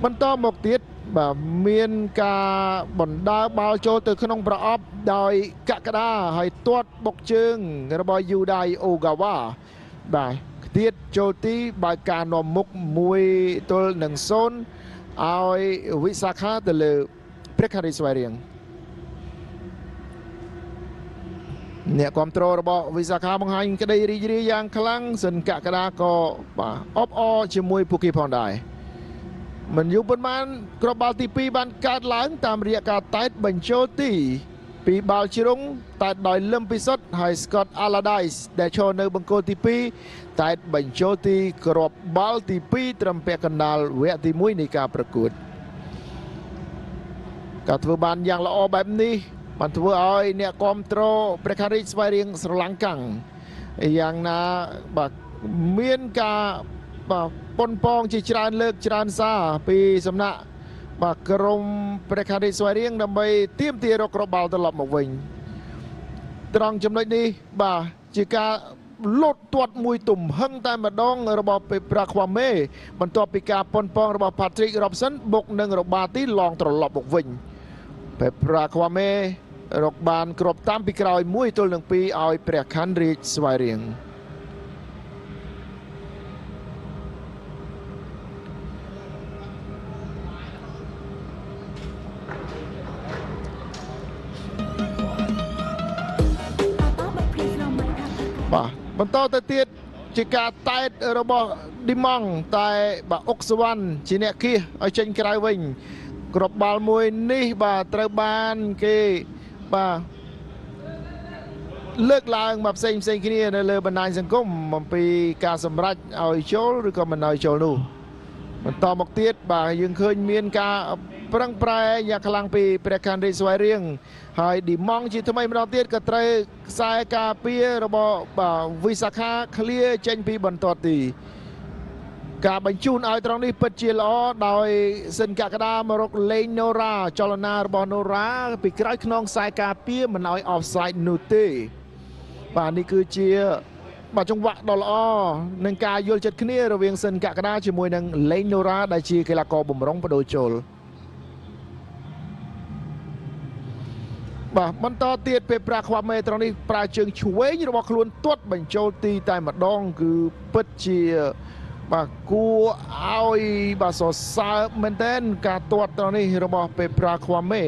បន្តមកទៀតបាទមានការបណ្ដើបាល់ចូលទៅក្នុងប្រអប់ដោយកក្កដាហើយទាត់បុកជើងរបស់យូដៃអូហ្គាវ៉ាបាទទៀតចូលទីបើការនាំមុខ1-0ឲ្យវិសាខាទៅលើព្រះខណ្ឌរាជស្វាយរៀងអ្នកគ្រប់គ្រងរបស់វិសាខាបង្ហាញក្តីរីករាយយ៉ាងខ្លាំងសិនកក្កដាក៏បាទអបអរជាមួយពួកគេផងដែរមិនយូរប៉ុន្មានគ្រាប់បាល់ទី2បានកើតឡើងតាមរយៈការតែតបញ្ចូលទីពីបាល់ជ្រុងតែតដោយលឹមពិសុទ្ធហើយ Scott Allardyce ដែលឈរនៅបង្គោលទី2តែតបញ្ចូលទីគ្រាប់បាល់ទី2ត្រឹមពាក់កណ្ដាលវគ្គទី1នៃការប្រកួតការធ្វើបានយ៉ាងល្អបែបនេះបានធ្វើឲ្យអ្នកគាំទ្រព្រះខណ្ឌរាជស្វាយរៀងស្រឡាំងកាំងយ៉ាងណាបាទមានការបាទប៉ុនប៉ងជាច្រើនលើកច្រើនសារពីសំណាក់បាទក្រុមព្រះខណ្ឌរាជស្វាយរៀងដើម្បីទាមទាររកគ្រាប់បាល់ត្រឡប់មកវិញត្រង់ចំណុចនេះបាទជាការលោតទាត់មួយទំហឹងតែម្ដងរបស់ពេប្រាខ្វាមេបន្ទាប់ពីការប៉ុនប៉ងរបស់ Patrick Robson បុកនឹងរបាទីឡងត្រឡប់មកវិញពេប្រាខ្វាមេរកបានគ្រាប់តាមពីក្រោយ1-2ឲ្យព្រះខណ្ឌរាជស្វាយរៀងបាទបន្តទៅទៀតជាការតែតរបស់ឌីម៉ង់តែបាទអុកសវណ្ណជាអ្នកគៀសឲ្យចេញក្រៅវិញគ្រាប់បាល់មួយនេះបាទត្រូវបានគេបាទលើកឡើងមកផ្សេងផ្សេងគ្នានៅលើបណ្ដាញសង្គមអំពីការសម្រេចឲ្យចូលឬក៏មិនឲ្យចូលនោះបន្តមកទៀតបាទយើងឃើញមានការប្រឹងប្រែងយ៉ាងខ្លាំងពីព្រះខណ្ឌរាជស្វាយរៀងហើយឌីម៉ង់ជាថ្មីម្ដងទៀតក៏ត្រូវខ្សែការពាររបស់បាទវិសាខាឃ្លាចេញពីបន្ទាត់ទីការបញ្ជូនឲ្យត្រង់នេះពិតជាល្អដោយសិនកក្កដាមករកលេងណូរ៉ាចលនារបស់ណូរ៉ាពីក្រោយខ្នងខ្សែការពារមិនឲ្យ offside នោះទេបាទនេះគឺជាបាទចង្វាក់ដ៏ល្អនឹងការយល់ចិត្តគ្នារវាងសិនកក្កដាជាមួយនឹងលេងណូរ៉ាដែលជាកីឡាករបម្រុងបដូរចូលបាទបន្តទៀតពេលប្រាខ្វាមេត្រង់នេះប្រើជើងឆ្វេងរបស់ខ្លួនទាត់បញ្ចូលទីតែម្ដងគឺពិតជាបាទគួរឲ្យបាទសរសើរមែនទែនការទាត់ត្រង់នេះរបស់ពេលប្រាខ្វាមេ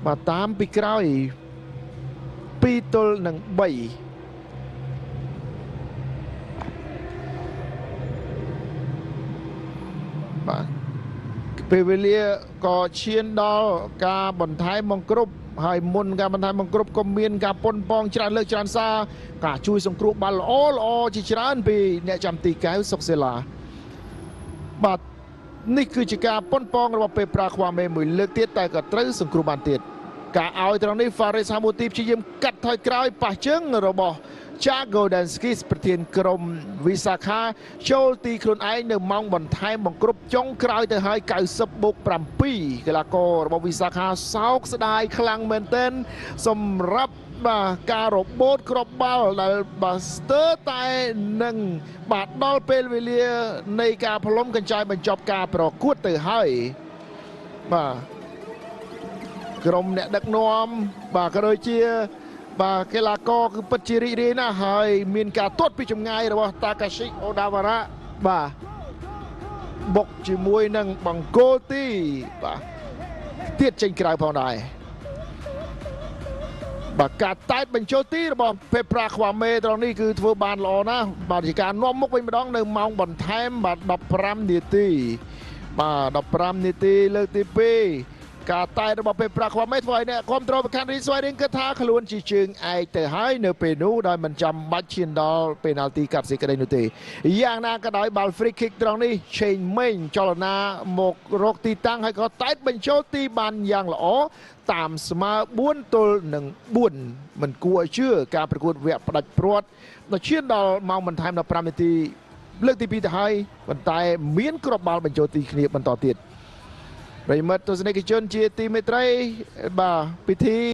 បាទតាមពីក្រោយ2-3បាទពេលវេលាក៏ឈានដល់ការបន្ថែមបង្គ្រប់ហើយមុនការបន្ថែមបង្គ្រប់ក៏មានការប៉ុនប៉ងច្រើនលើកច្រើនសារការជួយសង្គ្រោះបាល់ល្អល្អជាច្រើនពីអ្នកចាំទីកែវសុកសេឡាបាទនេះគឺជាការប៉ុនប៉ងរបស់ពេលប្រាខ្វាមេមួយលើកទៀតតែក៏ត្រូវសង្គ្រោះបានទៀតការឲ្យត្រង់នេះ Faris Hamouti ព្យាយាមកាត់ថយក្រោយប៉ះជើងរបស់ Jago Danskis ប្រធានក្រុមវិសាខាចូលទីខ្លួនឯងនៅម៉ោងបន្ថែមបង្គ្រប់ចុងក្រោយទៅហើយ90+7កីឡាកររបស់វិសាខាសោកស្ដាយខ្លាំងមែនទែនសម្រាប់បាទការរបូតគ្រាប់បាល់ដែលបាទស្ទើរតែនឹងបាទដល់ពេលវេលានៃការផ្លុំកញ្ចែបញ្ចប់ការប្រកួតទៅហើយបាទក្រុមអ្នកដឹកនាំបាទក៏ដូចជាបាទកីឡាករគឺពិតជារីករាយណាស់ហើយមានការទាត់ពីចម្ងាយរបស់ Takashi Odawara បាទបុកជាមួយនឹងបង្គោលទីបាទទៀតចេញក្រៅផងដែរបាទការតែតបញ្ចូលទីរបស់ Pepra Kwame ត្រង់នេះគឺធ្វើបានល្អណាស់បាទជាការនាំមុខវិញម្ដងនៅម៉ោងបន្ថែមបាទ15នាទីបាទ15នាទីលើកទី2ការតែរបស់ពេលប្រាខ្វាមេធ្វើឲ្យអ្នកគ្រប់គ្រងប្រកាន់រីស្វាយរៀងគិតថាខ្លួនជាជើងឯកទៅហើយនៅពេលនោះដោយមិនចាំបាច់ឈានដល់ពេណាល់ទីកាត់សេចក្តីនោះទេយ៉ាងណាក៏ដោយបាល់ free kick ត្រង់នេះឆេងមេងចលនាមករកទីតាំងហើយក៏តែបញ្ចូលទីបានយ៉ាងល្អតាមស្មើ4-4មិនគួរឲ្យជឿការប្រកួតវគ្គផ្ដាច់ព្រាត់ដល់ឈានដល់ម៉ោងបន្ថែម15នាទីលើកទី2ទៅហើយប៉ុន្តែមានគ្រាប់បាល់បញ្ចូលទីគ្នាបន្តទៀតប្រិយមិត្តទស្សនិកជនជាទីមេត្រីបាទពិធី